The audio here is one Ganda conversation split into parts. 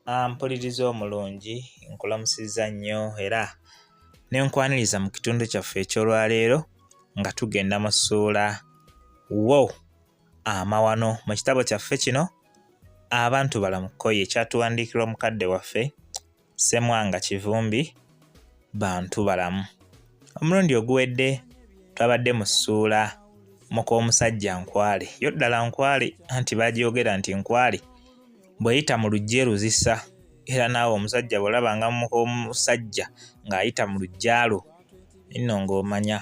Ampuliriza omulungi, nkulamusizza nnyo era ne nkwaniriza mu kitundu kyaffe eky'olwaleero nga tugenda mu ssuula wo amawano mu kitabo kyaffe kino Abantu Balamu Kkoyi ekyatuwandiikirwa mukadde waffe Ssemwanga Kivumbi Bantu Balamu. Omulundi oguwedde twabadde mu ssuula muk'omusajja Nkwale. Yo ddala Nkwale anti bagyogera nti Nkwale bw'eyita mu luggya eruzisa era naawe omusajja bw'olabanga muk'omusajja ng'ayita mu luggya lwo nno ng'omanya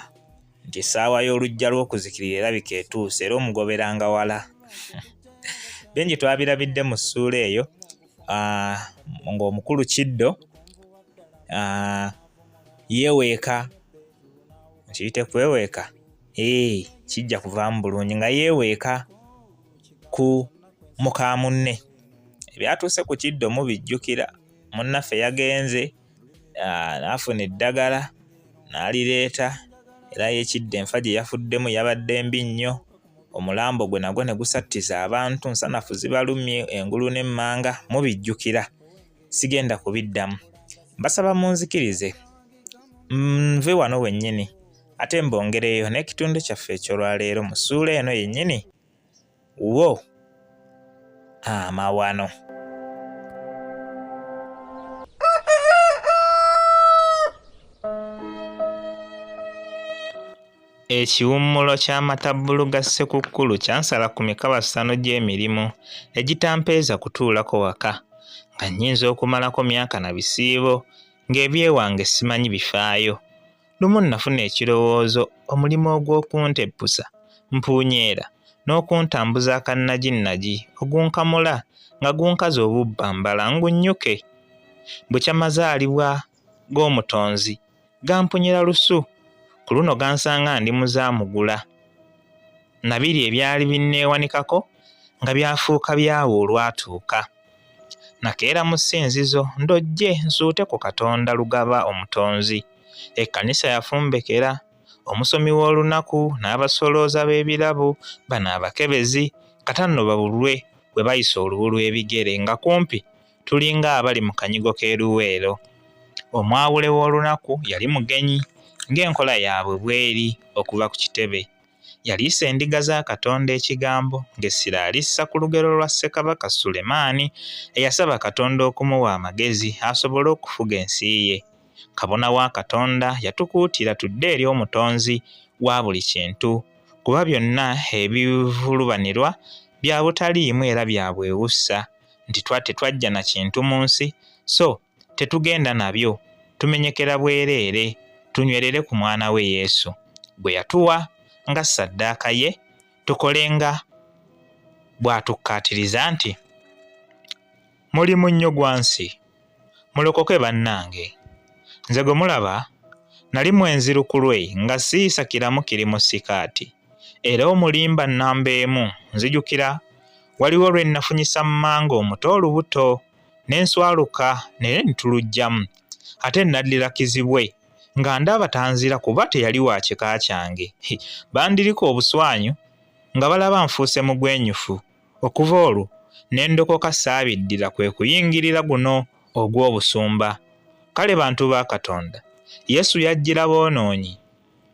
nti essaawa y'oluggya lw'okuzikirira erabika etuuse era omugoberanga wala. Bingi twabirabidde mu ssuula eyo ng'omukulu Kiddo yeeweeka, nkiyite kweweeka? Ee, kijja kuvaamu bulungi nga yeeweeka ku muka munne. Ebyatuuse ku Kiddo mubijjukira, munnaffe yagenze n'afuna eddagala n'alireeta era ye Kiddo enfa gye yafuddemu yabadde mbi nnyo, omulambo gwe nagwo ne gusattiza abantu, nsanafu zibalumye engulu n'emmanga, mubijjukira sigenda kubiddamu. Mbasaba munzikirize nve wano wennyini ate mbongereyo n'ekitundu kyaffe eky'olwaleero mu ssuula eno yennyini wo amawano. Ekiwummulo ky'amatabbulu ga Ssekukkulu kyansala ku mikabassano gy'emirimu egitampeeza kutuulako waka nga nnyinza okumalako myaka na bisiibo ng'ebyewange simanyi bifaayo. Lumu nnafuna ekirowoozo omulimu ogw'okunteppusa mpuunyeera n'okuntambuza akannaginnagi ogunkamula nga gunkaza obubbambala ngunnyuke. Bukya mazaalibwa g'Omutonzi gampunyira lusu, ku luno gansanga ndi muzaamugula. Na biri ebyali binneewanikako nga byafuuka byawo olwatuuka. Nakeera mu ssinzizo ndojje nsuute ku Katonda Lugaba Omutonzi. Ekkanisa yafumbekera, omusomi w'olunaku n'abasolooza b'ebirabo bano abakebezi kata nno babulwe we bayisa olubu lw'ebigere nga kumpi tulinga abali mu kanyigo k'e Luweero. Omwawule w'olunaku yali mugenyi ng'enkola yaabwe bw'eri okuva ku kitebe. Yaliisa endiga za Katonda ekigambo ng'essira alissa ku lugero lwa Ssekabaka Sulemaani eyasaba Katonda okumuwa amagezi asobole okufuga ensi ye. Kabona wa Katonda yatukuutira tudde eri Omutonzi wa buli kintu kuba byonna ebivulubanirwa bya butaliimu era bya bwewussa nti tetwajja na kintu mu nsi so tetugenda nabyo, tumenyekera bwereere, tunywerere ku Mwana we Yesu, gwe yatuwa nga ssaddaaka ye, tukole nga bw'atukkaatiriza nti, Muli munnyo gwa nsi, mulokoke bannange. Nze gwe mulaba nali mwenzi lukulwe nga siyisa kiramu kiri mu sikaati era omulimba nnamba emu. Nzijukira waliwo lwe nnafunyisa mmange omuto olubuto ne nswaluka naye ne tuluggyamu ate naddira kizibwe nga ndaba tanzira kuba teyali wa kika kyange. Bandirika obuswanyu nga balaba nfuuse mugwenyufu. Okuva olwo ne ndokoka saabiddira kwe kuyingirira guno ogw'obusumba. Kale bantu ba Katonda, Yesu yajjira boonoonyi.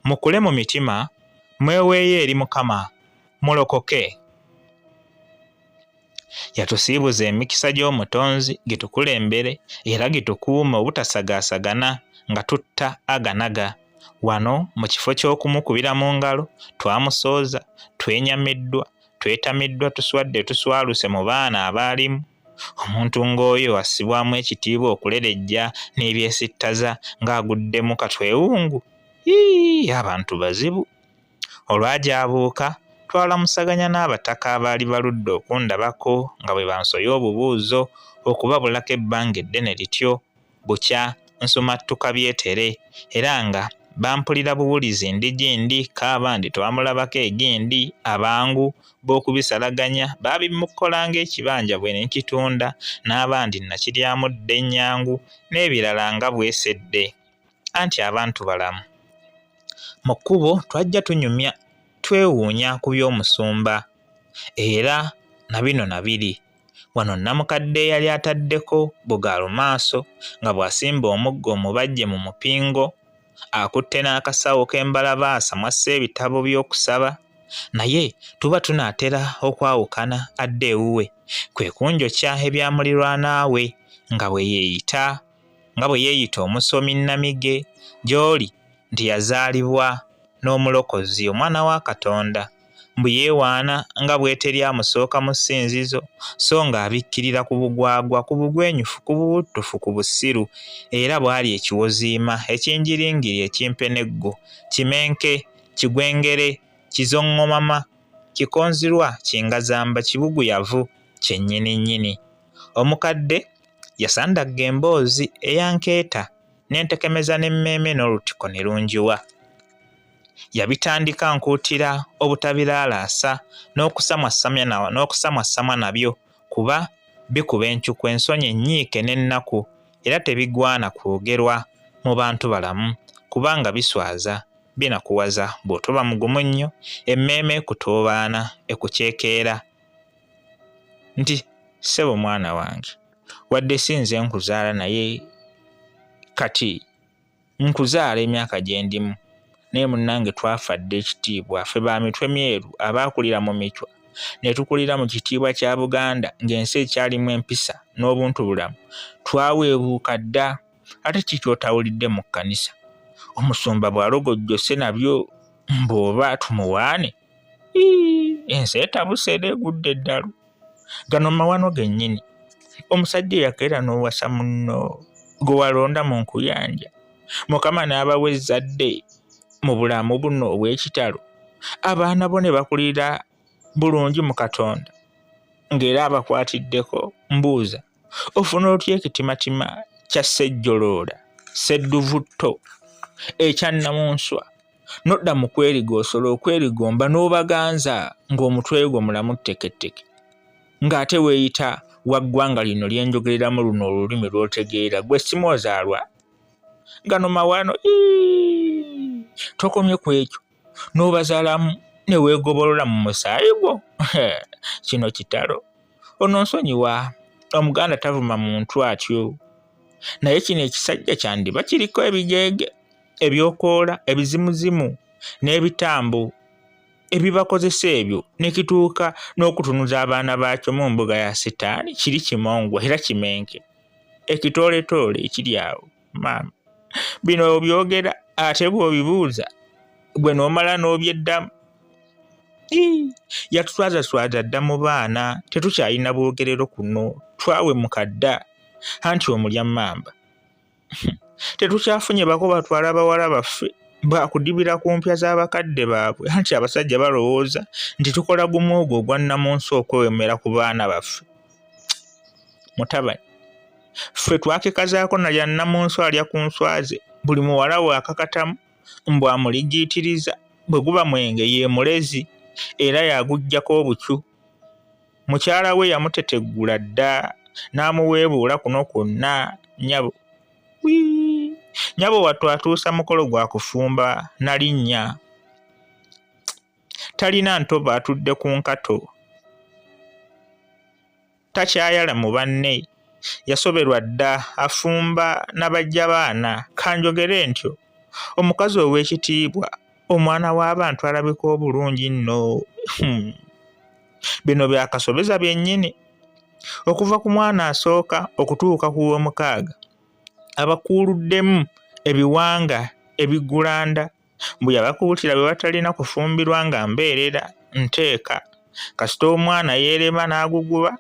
Mukule mu mitima, mweweeyo eri Mukama, mulokoke. Yatusiibuza emikisa gy'Omutonzi gitukulembere era gitukuume obutasagaasagana nga tutta aganaga. Wano mu kifo ky'okumukubira mu ngalo twamusooza, twenyamiddwa, twetamiddwa tuswadde tuswaluse mu baana abaalimu. Omuntu ng'oyo assibwamu ekitiibwa okulerejja n'ebyesittaza ng'aguddemu katwewungu? Yii, abantu bazibu! Olwagyabuuka, twalamusaganya n'abataka abaali baludde okundabako nga bwe bansoya obubuuzo okubabulako ebbanga eddene lityo bukya nsumattuka byetere era nga bampulira buwulizi ndi gindi k'abandi twamulabako egindi abangu b'okubisalaganya baabimukola ng'ekibanja bwe ne nkitunda n'abandi nnakiryamu dda ennyangu n'ebirala nga bwesedde. Anti abantu balamu. Mu kkubo twajja tunyumya twewuunya ku by'omusumba era na bino na biri. Wano nnamukadde eyali ataddeko bugaalumaaso nga bw'asimba omuggo omubajje mu mupingo, akutte n'akasawo k'embalabaasa mw'assa ebitabo by'okusaba, naye tuba tunaatera okwawukana adde ewuwe, kwe kunjokya ebya mulirwana we nga bwe yeeyita nga bwe yeeyita omusomi nnamige gy'oli nti yazaalibwa n'Omulokozi, Omwana wa Katonda, mbu yeewaana nga bw'eteri amusooka mu ssinzizo, so ng'abikkirira ku bugwagwa, ku bugwenyufu, ku buwuttufu, ku busiru, era bw'ali ekiwoziima, ekingiringiri, ekimpeneggo, kimenke, kigwengere, kizoŋŋomama, kikonzirwa, kingazamba, kibuguyavu, kyennyini nnyini. Omukadde yasandagga emboozi eyankeeta ne ntekemeza n'emmeeme n'olutiko ne lungiwa. Yabitandika nkuutira obutabilaalaasa n'okusamwassamwa nabyo kuba bikuba encuku ensonyi ennyiike n'ennaku era tebigwana kwogerwa mu bantu balamu kubanga biswaza, binakuwaza bw'otoba mugumu nnyo emmeeme ekutoobaana ekukyekeera nti ssebo mwana wange wadde si nze nkuzaala naye kati nkuzaala emyaka gye ndimu naye munnange twafa dda ekitiibwa ffe ba mitwe myeru abaakulira mu michwa ne tukulira mu kitiibwa kya Buganda ng'ensi ekyalimu empisa n'obuntubulamu twaweebuuka dda ate ki ky'otawulidde mu kkanisa omusumba bw'alogojjose nabyo mbu oba tumuwaane ensi etabuse era egudde eddalu gano mawano gennyini omusajja eyakeera n'owasa munno gwe walonda mu nkuyanja mukama n'abawa ezzadde mu bulamu buno obw'ekitalo abaana bo ne bakulira bulungi mu katonda ng'era abakwatiddeko mbuuza ofuna otya ekitimatima kya ssejjoloola ssedduvutto ekya nnamunswa nodda mu kwerigoosola okwerigomba n'obaganza ng'omutwe gwo mulamu tteketteke ng'ate weeyita wa ggwanga lino lye njogereramu luno olulimi lw'otegeera gwe simwozaalwa gano mawano tokomye ku ekyo n'obazaalamu ne weegobolola mu musaayi gwo kino kitalo ononsonyiwa omuganda tavuma muntu atyo naye kino ekisajja kyandiba kiriko ebigeege ebyokoola ebizimuzimu n'ebitambo ebibakozesa ebyo ne kituuka n'okutunuza abaana baakyo mu mbuga ya sitaani kiri kimongwa era kimenke ekitooletoole ekiri awo maama bino obyogera ate bw'obibuuza gwe n'omala n'obyeddamu yatutwazaswaza dda mu baana tetukyalina bwogerero kuno twawemuka dda anti omulya mmamba tetukyafunye bako batwala bawala baffe bakudibira ku mpya z'abakadde baabwe anti abasajja balowooza nti tukola gumu ogwo ogwa nnamunsi okwewemera ku baana baffe mutabani ffe twakekazaako nalya nnamunsi alya ku nswa ze buli muwala we akakatamu mbu amuligiitiriza bwe guba mwenge ye mulezi era yaguggyako obucu Mukyala we yamuteteggula dda n'amuweebuula kuno kwonna nnyabo. Wii! Nnyabo wattu atuusa mukolo gwa kufumba na linnya. Talina ntobo atudde ku nkato. Takyayala mu banne. Yasoberwa dda afumba na baggya baana. Kanjogere ntyo omukazi ow'ekitiibwa omwana w'abantu alabika obulungi nno. Bino byakasobeza byennyini. Okuva ku mwana asooka okutuuka ku w'omukaaga abakuuluddemu ebiwanga ebiggulanda mbu yabakuutira bwe batalina kufumbirwa nga mbeerera nteeka kasita omwana yeerema n'aguguba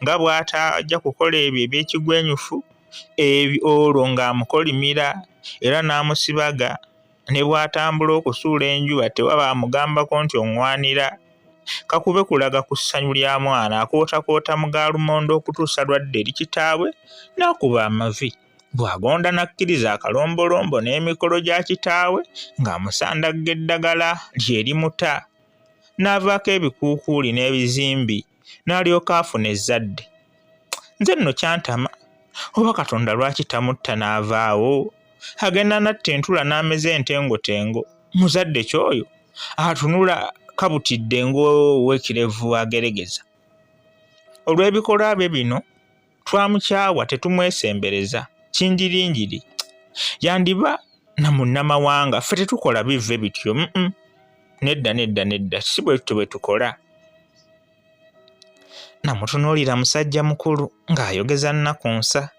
nga bw'atajja kukola ebyo eby'ekigwenyufu ebyo olwo ng'amukolimira era n'amusibaga ne bw'atambula okusuula enjuba tewaba amugambako nti oŋŋwanira. Kakube kulaga ku ssanyu lya mwana akootakoota mu ga lumonde okutuusa lw'adda eri kitaabwe n'akuba amavi. Bw'agonda n'akkiriza akalombolombo n'emikolo gya kitaawe ng'amusandagga eddagala lye limuta n'avaako ebikuukuuli n'ebizimbi n'alyoka afuna ezzadde. Nze nno kyantama oba Katonda lwaki tamutta n'avaawo? Agenda n'atta entula n'ameza entengotengo. Muzadde ki oyo atunula kabutidde ng'owekirevu ageregeza? Olw'ebikolwa bye bino twamukyawa tetumwesembereza. Kinjirinjiri yandiba na munnamawanga, ffe tetukola bivve bityo. Nedda, nedda, nedda, si bwe tutyo bwe tukola. Namutunuulira musajja mukulu ng'ayogeza nnaku nsa.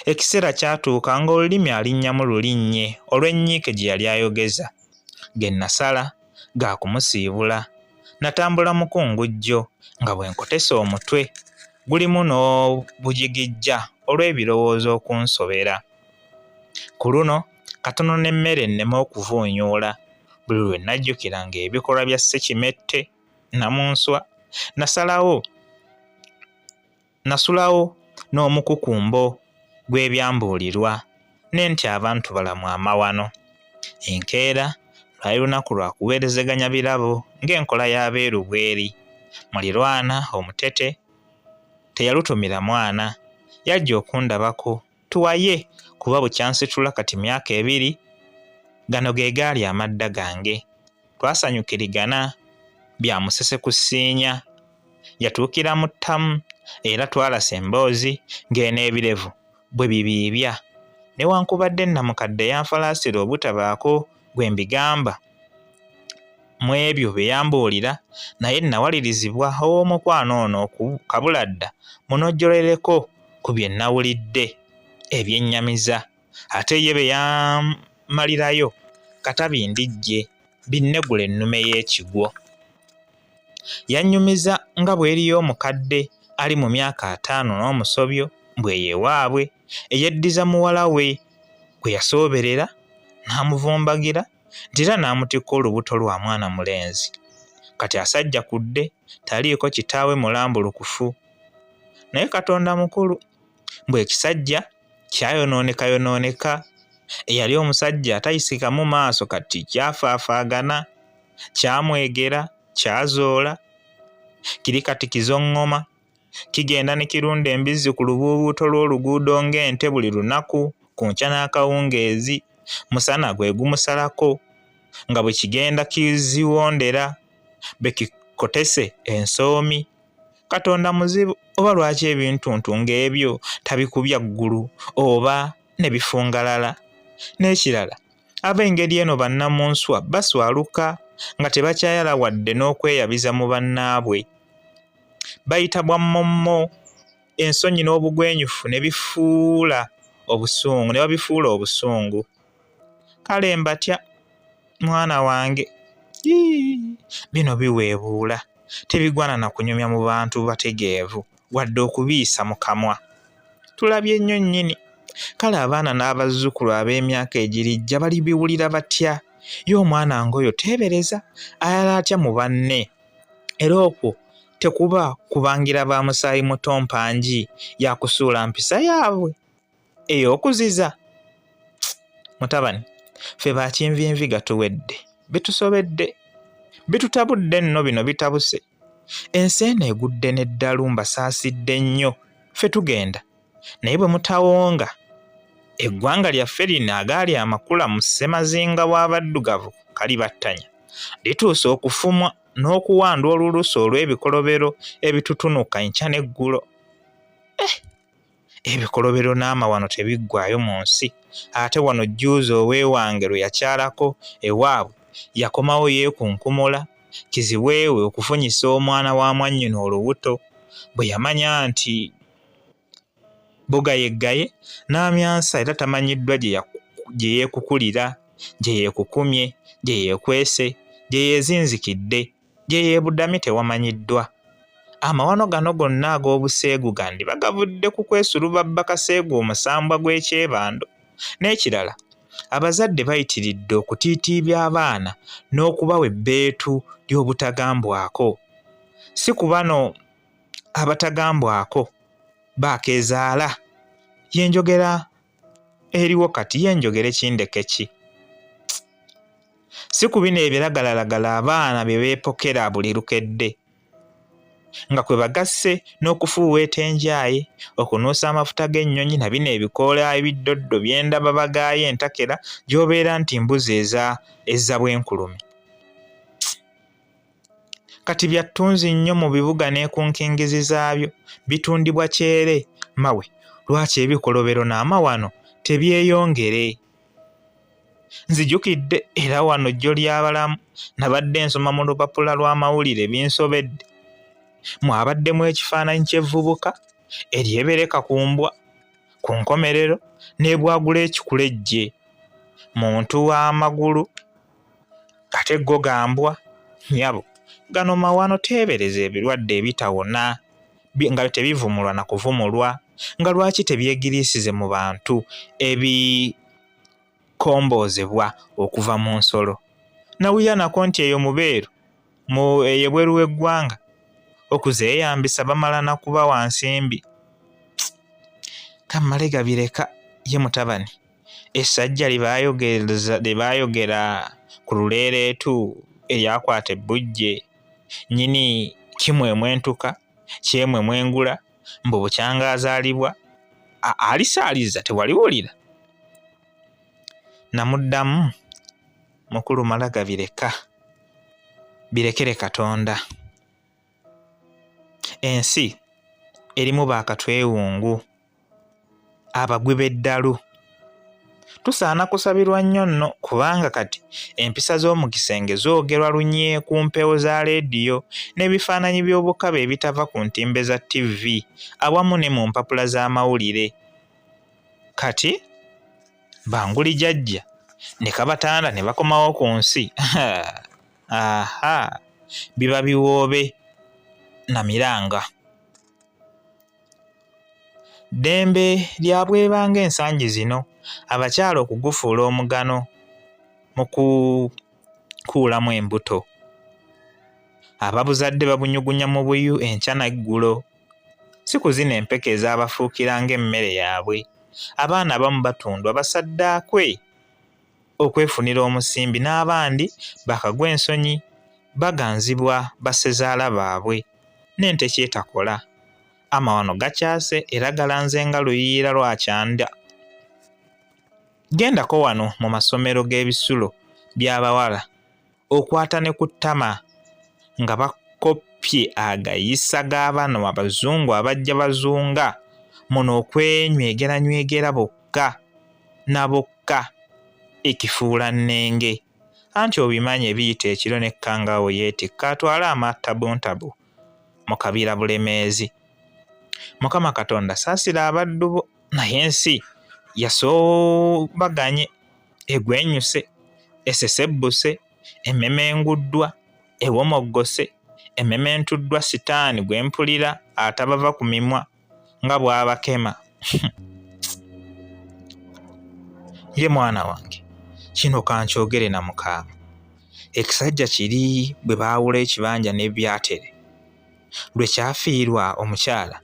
Ekiseera kyatuuka ng'olulimi alinnyamu lulinnye olw'ennyiike gye yali ayogeza. Ge nasala ga kumusiibula. Natambula mukungujjo nga bwe nkotese omutwe gulimu n'obujigijja olw'ebirowoozo okunsobera. Ku luno katono n'emmere enneme okuvuunyuula buli lwe najjukiranga ebikolwa bya Ssekimette Nnamunswa. Nasalawo Nasulawo n'omukukumbo gw'ebyambuulirwa ne ntya abantu balamu amawano. Enkeera lwali lunaku lwa kuweerezeganya birabo ng'enkola y'Abeeru bw'eri. Mulirwana omutete teyalutumira mwana, yajja okundabako tuwaye kuba bukya nsitula kati myaka ebiri, gano ge gaali amadda gange. Twasanyukirigana bya musese kusiinya. Yatuukira mu ttamu era twalasa emboozi ng'eno ebirevu bwe bibiibya. Newankubadde nnamukadde yanfalaasira obutabaako gwe mbigamba mu ebyo bye yambuulira, naye nnawalirizibwa ow'omukwano ono kabuladda munojjolereko ku bye nnawulidde ebyennyamiza. Ate ye bye yammalirayo kata bindijje binnegule ennume y'ekigwo. Yannyumiza nga bw'eriyo omukadde ali mu myaka ataano n'omusobyo mbu eyo ewaabwe eyeddiza muwala we gwe yasooberera n'amuvumbagira nti era n'amutikka olubuto lwa mwana mulenzi. Kati asajjakudde taliiko kitaawe mulambulukufu. Naye Katonda mukulu mbu ekisajja kyayonoonekayonooneka eyali omusajja atayisikamu maaso kati kyafaafaagana kyamwegera kyazoola kiri kati kizoŋŋoma kigenda ne kirunda embizzi ku lubuubuuto lw'oluguudo ng'ente buli lunaku ku nkya n'akawungeezi musana gwe gumusalako nga bwe kigenda kiziwondera be kikotese ensoomi Katonda muzibu oba lwaki ebintuntu ng'ebyo tabikubya ggulu oba ne bifungalala? N'ekirala ab'engeri eno bannamunswa baswaluka nga tebakyayala wadde n'okweyabiza mu bannaabwe. Bayita bwa mmommo, ensonyi n'obugwenyufu ne bifuula obusungu ne babifuula obusungu. Kale mbatya mwana wange. Bino biweebuula. Tebigwana na kunyumya mu bantu bategeevu wadde okubiyisa mu kamwa. Tulabye nnyo nnyini. Kale abaana n'abazzukulu ab'emyaka egirijja balibiwulira batya? Ye omwana ng'oyo teebereza ayala atya mu banne? Era okwo tekuba kubangira ba musaayi muto mpangi ya kusuula mpisa yaabwe ey'okuziza? Mutabani, ffe ba kinvinvi gatuwedde, bitusobedde, bitutabudde nno bino bitabuse. Ensi eno egudde n'eddalu mbasaasidde nnyo, ffe tugenda. Naye bwe mutawonga, eggwanga lyaffe lino agaali amakula mu ssemazinga w'abaddugavu kalibattanya. Lituuse okufumwa n'okuwandwa olulusu olw'ebikolobero ebitutunuka enkya n'eggulo. Eh! Ebikolobero n'amawano tebiggwaayo mu nsi. Ate wano jjuuzi ow'ewange lwe yakyalako ewaabwe yakomawo yeekunkumula kizibwe we okufunyisa omwana wa mwannyina olubuto. Bwe yamanya nti bugayeggaye n'amyansa era tamanyiddwa gye yeekukulira, gye yeekukumye, gye yeekwese, gye yeezinzikidde. Gye yeebudamye tewamanyiddwa. Amawano gano gonna ag'obuseegu gandiba gavudde ku kwesulubabba kaseegu omusambwa gw'ekyebando. N'ekirala, abazadde bayitiridde okutiitiibya abaana n'okubawa ebbeetu ly'obutagambwako. Si ku bano abatagambwako baakeezaala y'enjogera eriwo kati ye njogere kindeke ki? Si ku bino ebiragalalagala abaana bye beepokera buli lukedde nga kwe bagasse n'okufuuweeta enjaaye, okunuusa amafuta g'ennyonyi na bino ebikoola ebiddoddo bye ndaba bagaaye entakera gy'obeera nti mbuzi eza ezza bwenkulume. Kati bya ttunzi nnyo mu bibuga ne ku nkingizi zaabyo, bitundibwa kyere. Mawe, lwaki ebikolobero n'amawano tebyeyongere? Nzijukidde era wano jjo ly'abalamu nabadde nsoma mu lupapula lw'amawulire binsobedde. Mwabaddemu ekifaananyi ky'evvubuka eryebereka ku mbwa ku nkomerero n'ebwagula ekikulejje. Muntu w'amagulu ate go ga mbwa nnyabo. Gano mawano teebereza ebirwadde ebitawona nga tebivumulwa na kuvumulwa nga lwaki tebyegiriisize mu bantu ebikomboozebwa okuva mu nsolo. Nawulira nako nti eyo mubeeru mu eyo ebweru w'eggwanga okuzeeyambisa bamala na kubawa nsimbi. Kammale gabireka ye mutabani essajja lye baayogera ku luleereetu eryakwata ebbujje nnyini kimwemwentuka kyemwemwengula mbu bukyanga azaalibwa alisaaliza tewaliwulira. Namuddamu mukulu mala gabireka birekere Katonda. Ensi erimu bakatwewungu abagwi b'eddalu. Tusaana kusabirwa nnyo nno kubanga kati empisa z'omu kisenge zoogerwa lunye ku mpewo za leediyo n'ebifaananyi by'obukaba ebitava ku ntimbe za ttivvi awamu ne mu mpapula z'amawulire. Kati banguli jajja ne kabatanda ne bakomawo ku nsi aha biba biwoobe na miranga. Ddembe lya bwebanga ensangi zino abakyala okugufuula omugano mu kukuulamu embuto. Ababuzadde babunyugunya mu buyu enkya n'eggulo. Si ku zino empeke ezaabafuukira ng'emmere yaabwe. Abaana abamu batundwa basaddaakwe okwefunira omusimbi n'abandi bakagwa ensonyi baganzibwa bassezaala baabwe n'ente ky'etakola. Amawano gakyase era galanze nga luyiira lwa kyanda. Gendako wano mu masomero g'ebisulo by'abawala okwata ne ku ttama nga bakoppye agayisa ga bano abazungu abajja bazunga muno okwenywegeranywegera bokka na bokka ekifuula nnenge anti obimanyi ebiyita ekiro ne kkangaawo yeetikka atwale amattabuntabu mu kabira Bulemeezi. Mukama Katonda saasira abaddu bo naye ensi yasoobaganye egwenyuse esesebbuse ememenguddwa ewomoggose emementuddwa sitaani gwe mpulira atabava ku mimwa nga bw'abakema ye mwana wange kino kankyogere na mukaama ekisajja kiri bwe baawula ekibanja ne byatere lwe kyafiirwa omukyala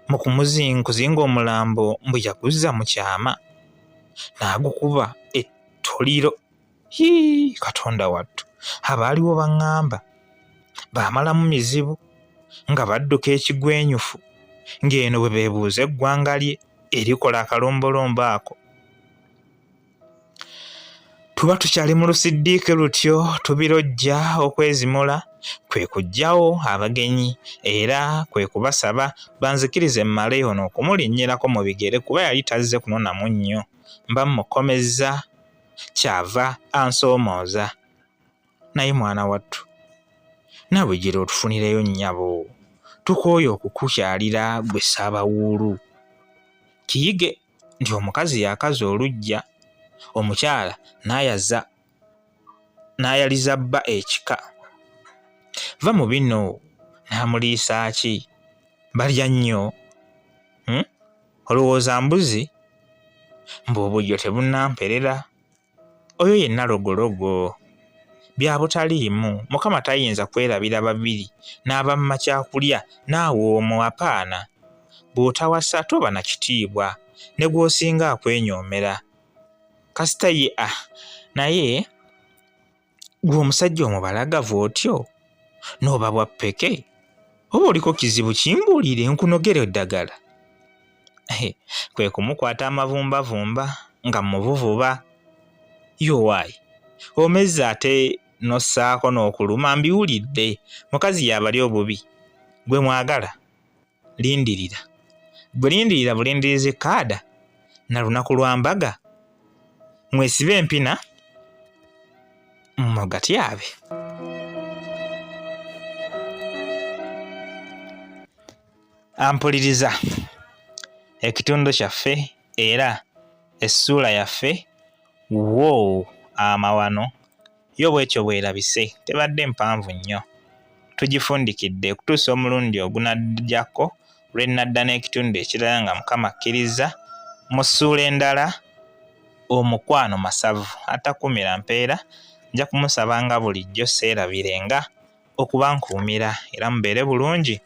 mu kuzinga omulambo mbu yaguzza mu kyama n'agukuba ettoliro hii katonda wattu abaaliwo baŋŋamba baamalamu mizibu nga badduka ekigwenyufu ng'eno bwe beebuuza eggwanga lye erikola akalombolombo ako tuba tukyali mu lusiddiike lutyo tubirojja okwezimula kwe kuggyawo abagenyi era kwe kubasaba banzikirize mmale ono okumulinnyirako mu bigere kuba yali tazze kunona munnyo mba mmukomezza kyava ansoomooza naye mwana wattu naawe gira otufunireyo nnyabo tukooye okukukyalira gwe ssaabawuulu kiyige nti omukazi yakaza oluggya omukyala n'ayaza n'ayaliza bba ekika va mu bino n'amuliisa ki balya nnyo hmm? Olowooza mbuzi mbu obujjo tebunnamperera oyo yenna logologo bya butaliimu mukama tayinza kwerabira babiri n'abamma kyakulya naawe omu apaana bw'otawasa toba na kitiibwa ne gw'osinga akwenyoomera kasita ye ah naye Gwe omusajja omubalagavu otyo n'oba bwa ppeke oba oliko kizibu kimbuulire nkunogere eddagala. Kwe kumukwata amavumbavumba nga mmuvuvuba. Ye owaaye omezze ate N'ossaako n'okuluma mbiwulidde. Mukazi y'abali obubi. Gwe mwagala. Lindirira. Gwe lindirira bulindirizi kaada na lunaku lwa mbaga. Mwesibe empina mugatyabe. Ampuliriza ekitundu kyaffe era essuula yaffe woo amawano yo bwetyo bwerabise tebadde mpanvu nnyo tugifundikidde okutuusa omulundi ogunajjako lwe nnadda n'ekitundu ekirala nga Mukama akkirizza mu ssuula endala omukwano masavu atakuumira mpeera nja kumusaba nga bulijjo seerabirenga okubankuumira era mubeere bulungi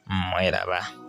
mweraba.